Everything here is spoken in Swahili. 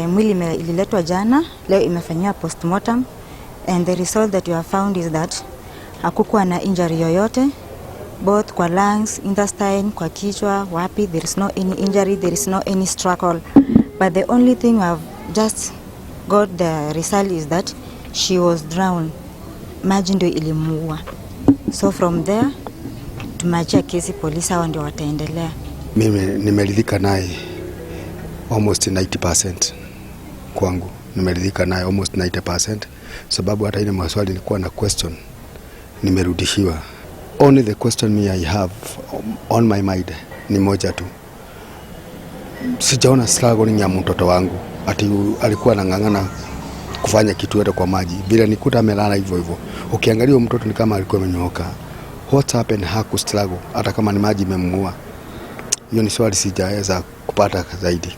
Mwili ililetwa jana, leo imefanyiwa postmortem and the result that we have found is that hakukuwa na injury yoyote, both kwa lungs, intestine, kwa kichwa, wapi, there is no any injury, there is no any struggle. But the only thing we have just got the result is that she was drowned. Maji ndio ilimuua. So from there tumeachia kesi polisi, hao ndio wataendelea. Mimi nimeridhika naye almost 90%. Kwangu nimeridhika naye almost 90%, sababu hata ile maswali nilikuwa na question nimerudishiwa. Only the question me I have on my mind ni moja tu, sijaona struggling ya mtoto wangu ati alikuwa anang'ang'ana kufanya kitu yote kwa maji, vile nikuta amelala hivyo hivyo. Ukiangalia mtoto ni kama alikuwa amenyooka. What happened? Haku struggle hata kama ni maji imemuua. Hiyo ni swali sijaweza kupata zaidi.